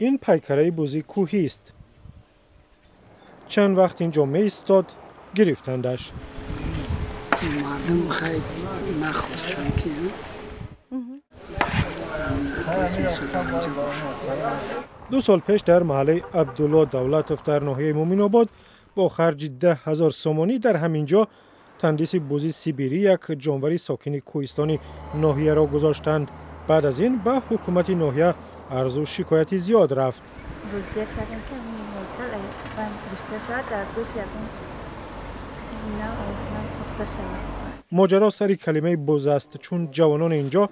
Ин пайкараи бузи кӯҳист. Чанд вақт ин ҷо меистод, гирифтандаш. Мардум хайр нахостанд, ки дар бошад. 2 сол пеш дар маҳаллаи Абдулло Давлатов дар ноҳияи Муъминобод бо харҷи 10 000 сомонӣ дар ҳамин ҷо тандиси бузи сибирӣ, як ҷонвари сокини кӯҳистони ноҳияро гузоштанд. Баъд аз ин ба ҳукумати ноҳия арзу шикояти зиёд рафт. Муроҷиат кардем, ки ҳамин ҳайкал гирифта шавад, дар ҷош ягон чизи нав сохта шавад. Моҷаро сари калимаи буз аст, чун ҷавонони ин ҷо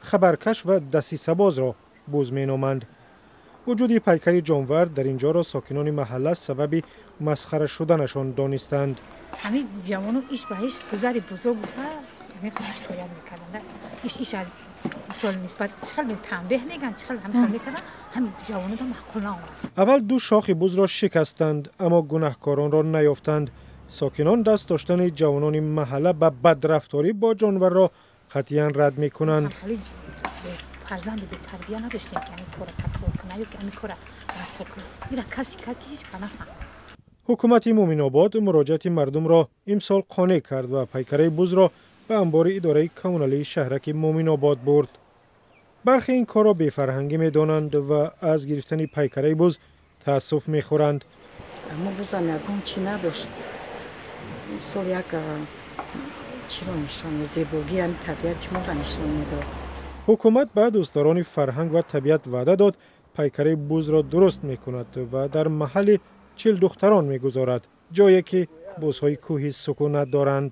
хабаркаш ва дасисабозро буз меноманд. Вуҷуди пайкари ҷонвар дар ин ҷоро сокинони маҳалла сабаби масхара шуданашон донистанд. Ҳамин ҷавоно иш ба иш гузари бузург гуфта, ҳамин шикоят мекарданд. Иш иша мисол нисбат чӣ хел танбеҳ меган, чӣ хел ҳамин хел мекарданд, ҳамин ҷавонода маъқул наомад. Аввал ду шохи бузро шикастанд, аммо гунаҳкоронро наёфтанд. Сокинон даст доштани ҷавонони маҳалла ба бадрафторӣ бо ҷонварро қатъиян рад мекунанд. Фарзанди бетарбия надоштем, ки ҳамин кора такрор кунад ё ки ҳамин кора барпо кунад. Ира касе кард, ки ҳеҷ ка нафаҳмад. Ҳукумати Муъминобод муроҷиати мардумро имсол қонеъ кард ва пайкараи бузро ба амбори идораи коммуналии шаҳраки Муъминобод бурд. Бархе ин корро бефарҳангӣ медонанд ва аз гирифтани пайкараи буз таассуф мехӯранд. Аммо бузам ягон чӣ надошт. Мисол, як чиро нишон, зебогии ҳами табиати моро нишон медод. Ҳукумат ба дӯстдорони фарҳанг ва табиат ваъда дод, пайкараи бузро дуруст мекунад ва дар маҳалли Чилдухтарон мегузорад, ҷое ки бузҳои кӯҳӣ сукунат доранд.